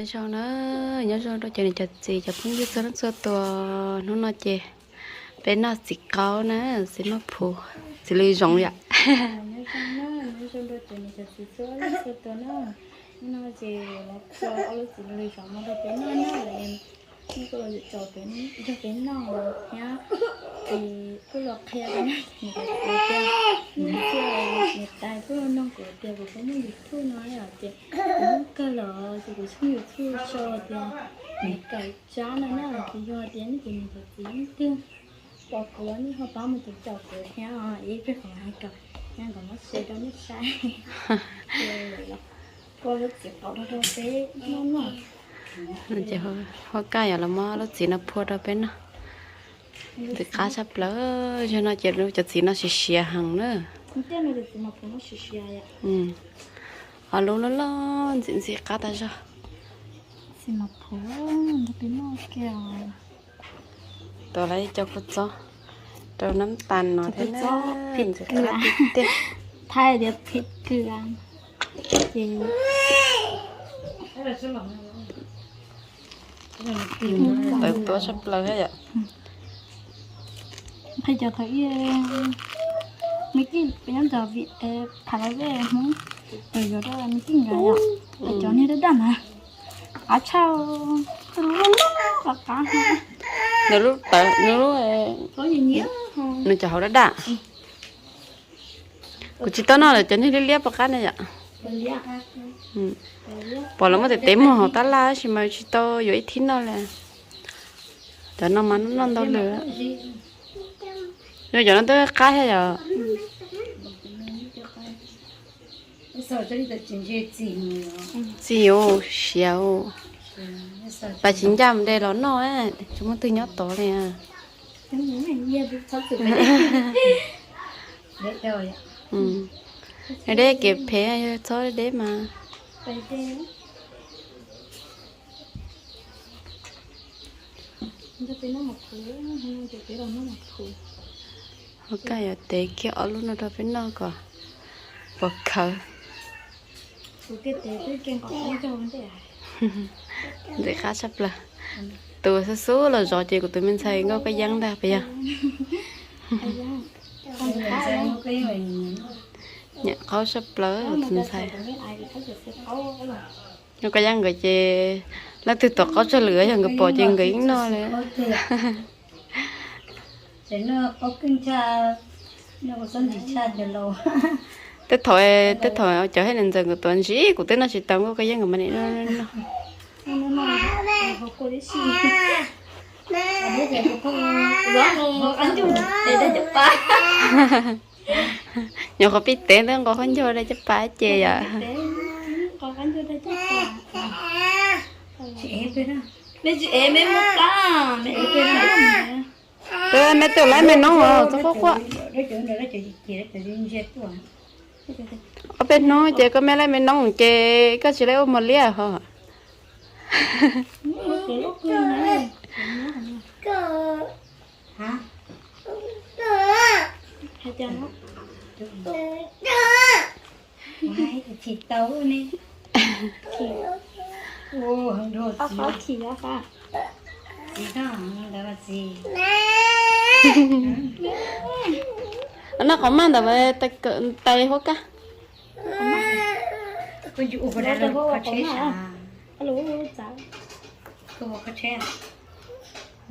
Nyob zoo na, nyob zoo rau cov niam cov txiv cov phooj ywg txhua leej txhua tus. Hnub no ces peb noj txiv qaub na, txiv maj phuv, txiv lws zoov yom. Nyob zoo na, nyob zoo rau cov niam cov txiv txhua leej txhua tus na. Hnub no ces los tso ob lub txiv lws zoov no rau peb noj na. Neb kuj los tso peb, nrog peb noj thiab. Ces kuj los qhia rau niam cov txiv tias, niam tais kuj los nug kuv tias kuv puas muaj YouTube no yom, ces kuv muaj kawg los ces kuv tshooj YouTube sau tias Niam Kawm Tsab no na. Ces yog tias nej cov niam cov txiv leej twg pom kuv los nej ho pab mus tiv tauj kuv thiab, ib pliag kuv mam hais kom, thiab kom muab share rau nej saib. Ua lub txiv qaub rau peb noj no. Ces Huab Kaj yuav los muab lub txiv no phua rau peb noj. Ntxim qab tshaj plaws, zaum no ces cov txiv no siav siav heev na. Ob lub loj loj ntxim ntxim qab tas zog. Tuav lawv cov kua txob rau nab tas no thiab na, ntxim qab tiag tiag. Thaij tias phem kawg ces tawv tuab tshaj plaws thiab yom. Qhia cov thaum ub me kij peb nyob ntawd vim phav lawv vej Hmoob, yuav rau me kij nkawd yom, cov niag daj daj na, qab tshaj, qab qab. Nws lub tawv, nws lub, nws cov hauv daj daj. Kuv tsis tau noj lawm cov niag liab liab pom qab ne yom. Pom lawv muab tes tes muag hauv tab laj tab sis mas tsis tau yuav ib thib noj li. Cov no mas noj ntau lawm. Yog cov no twb qab thiab yom. Txi u, siav u. Pas tsis ncaj mus de los noj, tsis muaj twg nyob tod li. Deb kev phem yog txhob deb mas. Huab Kaj yuav tev kiag ob lub no rau peb noj kom pov khawv. Ntxim qab tshaj plaws. Tus xub xub los zov ces kuv tus me ntxhais Nkauj Kab Yeeb ntag puas yog? Nyiam qaub tshaj plaws tus ntxhais. Nkauj Kab Yeeb nkawd ces leej twg tuav qaub tshaj lwm, yog nkawd pom ces nkawd yeej noj li. Tej thaum, tej thaum cov hej ntxawm nkawd tuav ntsis kuv twb noj tsis tau, Nkauj Kab Yeeb nkawd mas nim noj. Nyuam qhuav pib tev ntawd nqos qab ncaug dai caj pas ces yom. Peb me tuaj laib me noob os, txhob quaj quaj. Ob peb hnub ces koj me laib me noob ces koj tsis laib ua mos liab ho. Noj qhov maj ntawm tais Huab Kaj.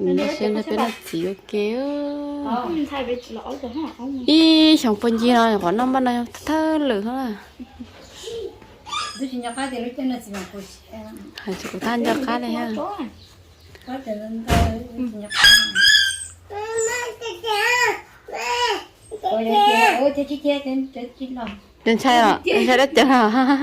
Ib xyoos peb noj txiv ua ke. Ib xyoos puag ncig no qhov noj npaj no thawj lwm hov. Hais tsis kuv thaj nco qab li ha. Cov ntshai os, ntshai dab cawv os.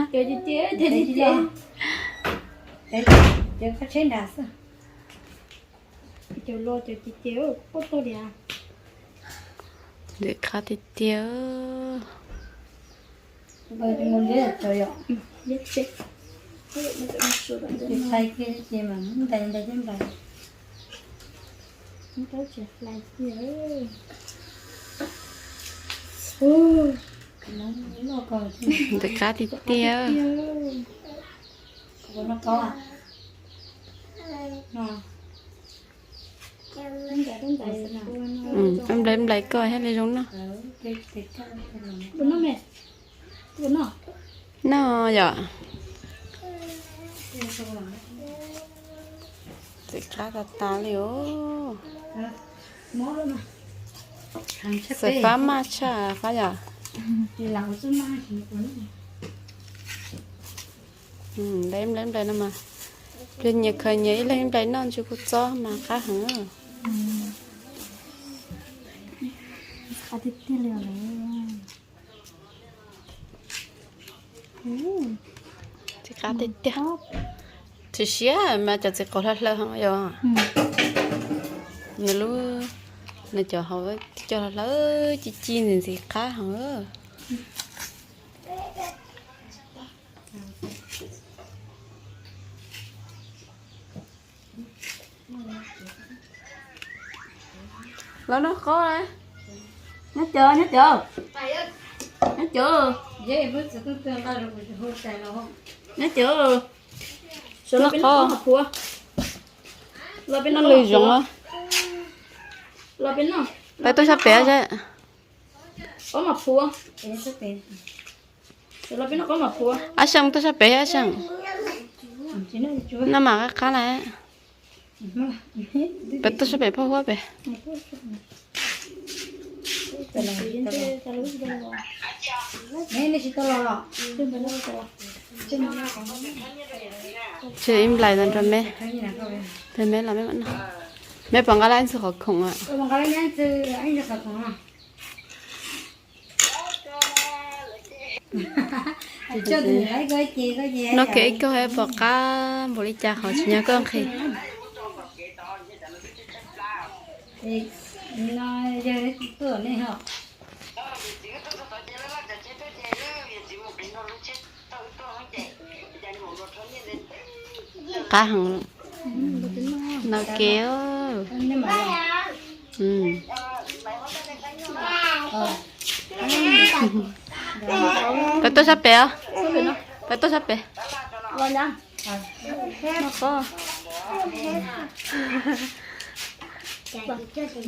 Ntxim qab tiag tiag. Ntxim qab tiag tiag. Nplai nplai koj thiaj li zoo noj. Noj yom. Txiv qab tas tas li os. Xav fab maj tshaj fab yom. Nplai nplai nplai no mas, pliag nyias khaws nyias ib leeg nplai noj ntsw kuj txob mas qab heev. Txiv qab tiag tiag. Tsis siab mas cov txiv qaub hlaw hlaw heev yom. Nws lub, nws cov hauv coj hlaw hlaw ci ci ntxim ntxim qab heev. Los noj qaub, nyob cov, nyob cov, nyob cov, nyob cov, sawv los peb noj qaub mas phuav, los peb noj lwm zoov, los peb noj, peb tuaj sab pem seb, qaub mas phuav, sawv los peb noj qaub mas phuav, ab seej tuaj sab pem ab seej, noj mas qab qab lawm. Peb tuaj sab pem phoj huab pem. Tseg ib nplais ntawd rau me, rau me los me mam noj. Me puas nqa laj ntxwg qhov khoom a? Noj kiag ib kaug puas qab npaum li cas qhov tsis nyob koj nqhis. Qab heev. No kev. Peb tuaj sab pem os. Peb tuaj sab pem.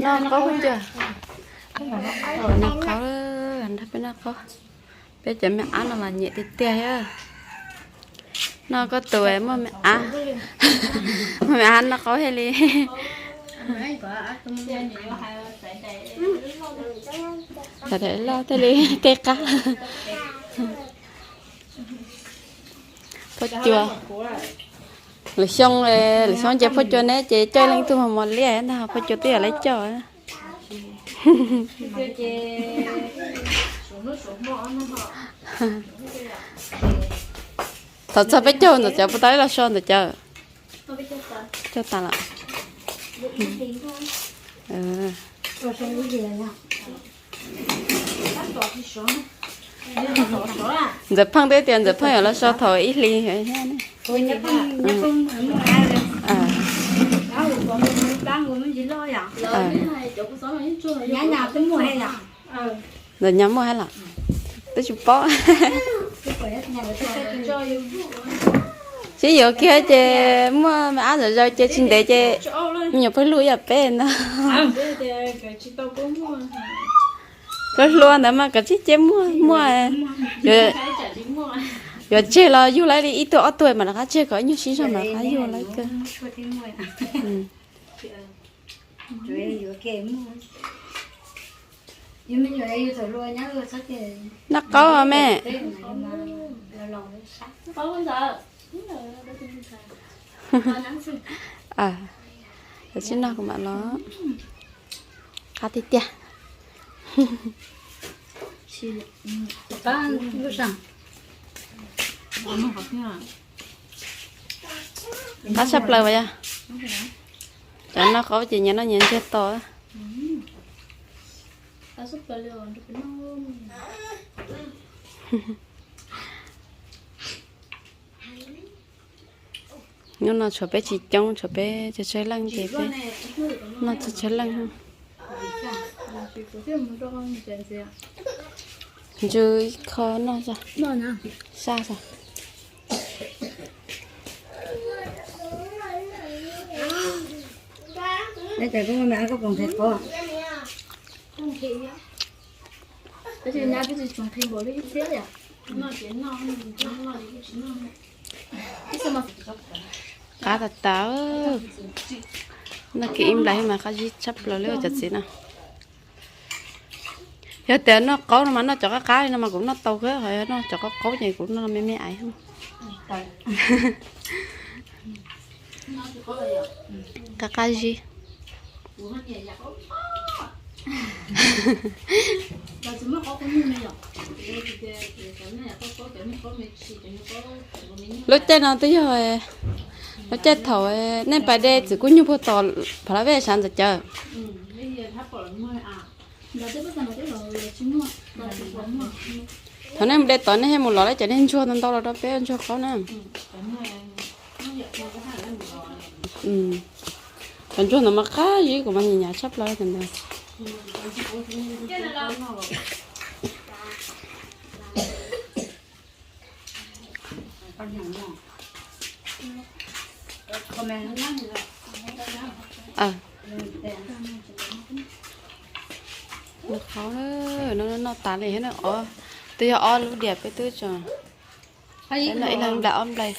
Noj qaub, noj qaub, nrog peb noj qaub. Peb cov me ab no mas nyiam tiag tiag thiab. Noj koj tus muaj me ab, muaj me ab noj qaub thiaj li. Loj thiaj li tej qab. Pob cua, lwm xyoo, lwm xyoo ces pob cua neb ces coj ib leeg tug mos mos liab ntag, pob cua twb yog lawv coj. Thaum txog peb caug ntawm cawv puas tau ib los so ntawm cawv? Cog tas lawm. Ntxawm Pheej twb tias Ntxawm Pheej yuav los so thaum ib hlis. Ntxawm Nyab muaj hab los? Twb tsis paub. Sib yuav kiag ces muaj me ab zom zaws ces tsis ntev ces me nyuam pheej luj ib yam peb no. Lub hlua ntawd mas kav tsij cia muaj muaj. Yuav tseg los yug lawv li ib tug ob tug mas rov qab tseg kom ib nyuag sib zog mas rov qab yug lawv kawg. Noj qaub me. Kav tsij noj kuv mam los. Qab tiag tiag. Qab tshaj plaws as yog. Cov noj qaub ces nyias noj nyias ntsiag to. Hnub no tshuav peb tsis coob, tshuav peb tsawg tsawg leej ces peb noj tsawg tsawg leej. Ntsw ib qho noj, saj os. Ces koj mus koj pom nqhis qos. Qab tas tas. Noj kiag ib nplais mas qab zib tshaj plaws li cov txiv no. Yog tias noj qaub no mas noj cov qab qab li no mas kuv noj tau kawg, ho yog noj cov qaub qaub ces kuv noj me me aiv. Qab qab zib. Lub caij no twb yog lub caij thaum nej pais de txiv kub nyuj puag tom Phav Lab Vej sab ntxawm cawv. Thaum nej mus de tod nej thiaj mus lov lawv cov niag ntsuag ntau ntau los rau peb ua ntsuag qaub na. Cov ntsuag no mas qab zib, kuv mas nyiam nyiam tshaj plaws cov ntawd. Qhov no noj tas li thiab na. Twb yog ob lub diam peb twb tso. Ib leeg nplais ob nplais.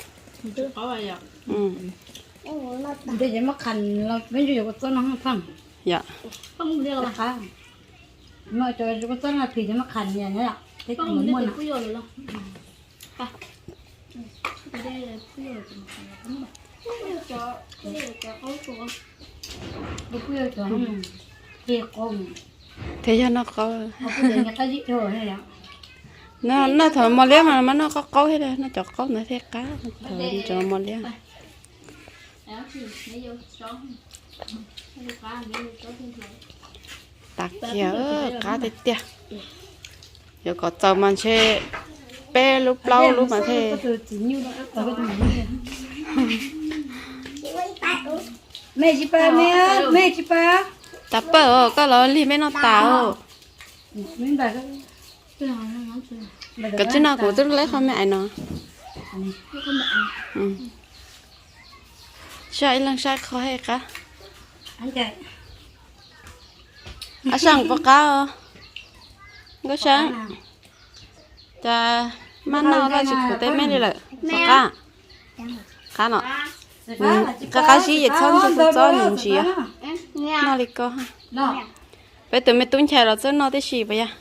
Yom. Thiaj yog noj qaub. Noj thaum mos liab mas mas noj qaub qaub thiab, noj cov qaub ntawd thiaj qab, thaum cov mos liab. Tas kiag, qab tiag tiag. Yuav kom txaus mas ntshe peb lub plaub lub mas thiaj. Mej tsis pab, mej tsis pab. Tas pawj os, koj los lig mej noj tas os. Koj tsis noj kuv twb laib qhov me ais no. Saib ib leeg saib qhov hej qab. Ab, saib puas qab os. Nkauj Seeb, cas maj noj loj tsis khuv teb mej li lawm, puas qab? Qab no. Qab qab zib ces txhob ntxub txob ntsis ntsis, noj li ko. Peb tus me tub nchai los txawj noj tib si puas yog?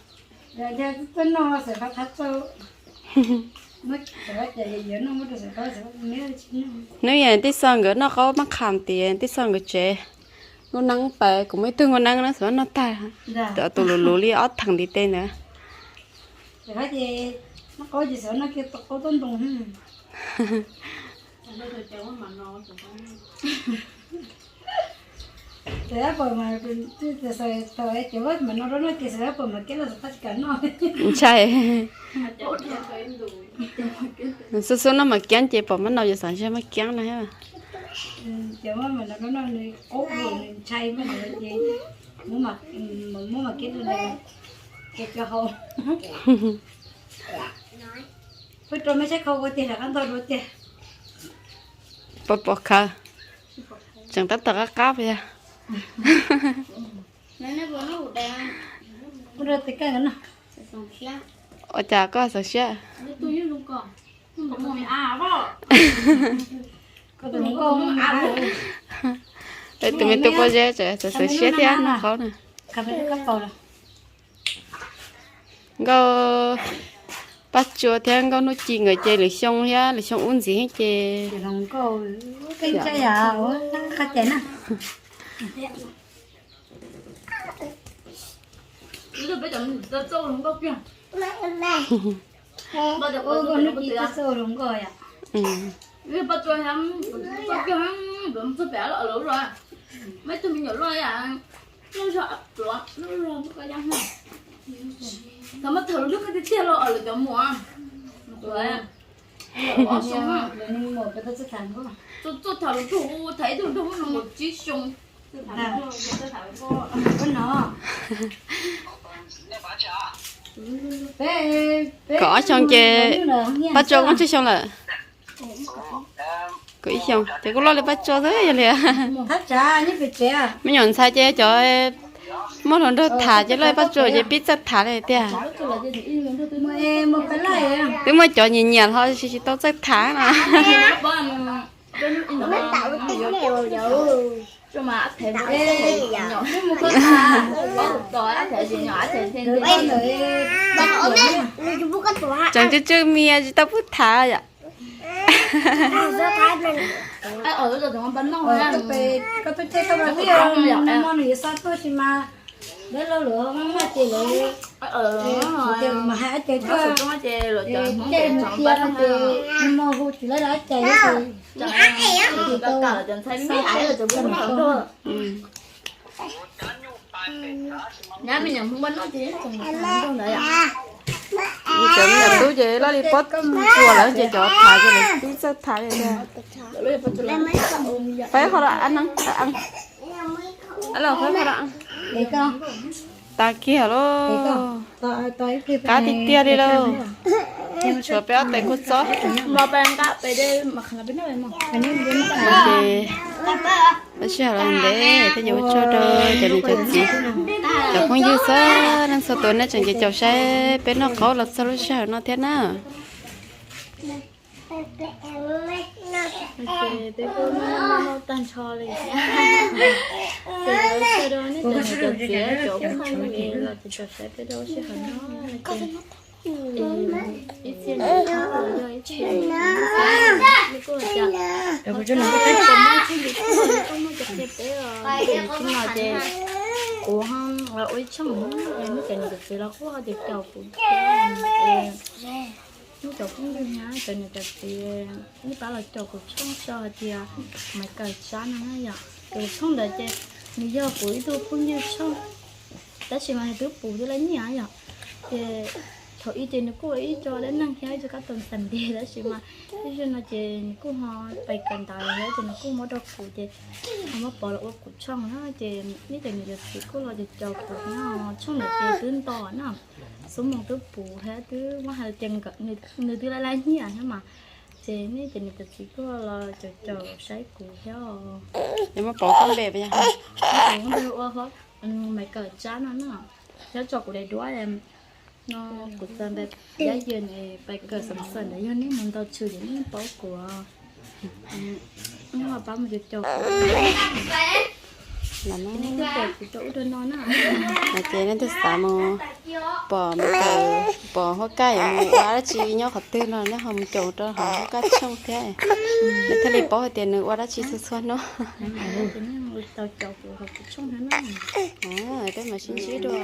Hnub yog tij xo nkawd noj qaub maj kham tim tij xo nkawd tsev, nkauj neeb pais kuv muaj ib tug nkauj neeb na xav noj tag, tus luv luv li ob theem ntiv tes ntawd. Ntshai. Xub xub noj mam kiab ces pom maj nau yuav xav ntshe maj kiab no thiab. Pom pom khawv, tseem tab tom qab qab puas yog? Ua cas koj xav siab? Peb tus me tub pob zeb tseem xav siab thiab noj qaub na. Nkauj Paj Tsua thiab Nkauj Hnub Ci nkawd ces lwm xyoo thiab lwm xyoo ub ntxiv ces Kaum ob xyoo ces Paj Tsua koj tsib xyoo lawm. Kaum ib xyoos ces kuj loj li Paj Tsua xwb yog li. Me nyuam ntxhais ces cov muaj hluas nraug tham ces loj li Paj Tsua ces pib txawj tham li tiag. Twb muaj cov nyiam nyiam hlo tsis tsis tau txawj tham no. Tseem tsw tsw mias tsis tau pub tham yom. Cov me nyuam tub ces loj li Paj Tsua lawm ces cov tham ces lawv pib txawj tham li tiag. Faib qhov, faib qhov, tas kiag lauj. Qab tiag tiag li lauj. Tshuav peb ob tais kua txob. Ces lub sij hawm los ntev thiab ces ua tsaug rau cov niam cov txiv, cov phooj ywg txhua leej txhua tus nej tseem caum saib peb noj qaub los txog lub sij hawm no thiab na. Ces peb kuj noj noj tag nrho li. Ces ua tsaug rau nej cov niam cov txiv cov phooj ywg los caum saib peb rau lub sij hawm no. Ib txhia yog ib txhia, nej kuj tias, muaj txij li kuj muaj cov qhia peb os, txij no ces kuv ua ib tshooj, nej cov niam cov txiv los kuj ho caum kuv thiab. Nej cov phooj ywg na, cov niam cov txiv, nej pab los caum kuv tshooj tso hais tias Maiv Kawm Tsab no na yom. Ces tshooj ntawd ces nws yog kuv ib tug phooj ywg tshooj, tab sis mas nws twb pus twb laj nyiaj yom. Ces thaum ub ces nws kuj ua ib co dab neeg thiab ib co kab toom xam ntiag, tab sis mas tej zaum no ces nws kuj ho pais kawm ntawv thiab ces nws kuj muab rau kuv ces ho muab pov los ua kuv tshooj na. Ces nej cov niam cov txiv kuj los caum caum kuv thiab, tshooj ntawd ces twb nto na, xuab moos twb pus thiab twb muab hais tias nws twb laj laj nyiaj thiab mas. Ces nej cov niam cov txiv kuj los caum caum saib kuv thiab os. Ua Maiv Kawm Tsab no na, thiab tso kuv daim duab no, kuv txawm ntawd yab yia pais kawm xam xawm ntawd yog nej mus ntaus tshwm ces nej paub kuv. Nej pab mus caum caum kuv, nej caum kuv rau ub rau no na. Ces nej twg xav mus pom Maiv Kawm, pom Huab Kaj yuav mus ua dab tsi nyob qhov twg no nej ho mus caum rau hauv Huab Kaj tshooj thiab, nej thiaj li paub hais tias nws ua dab tsi txhua txhua hnub. Peb mam sib ntsib dua.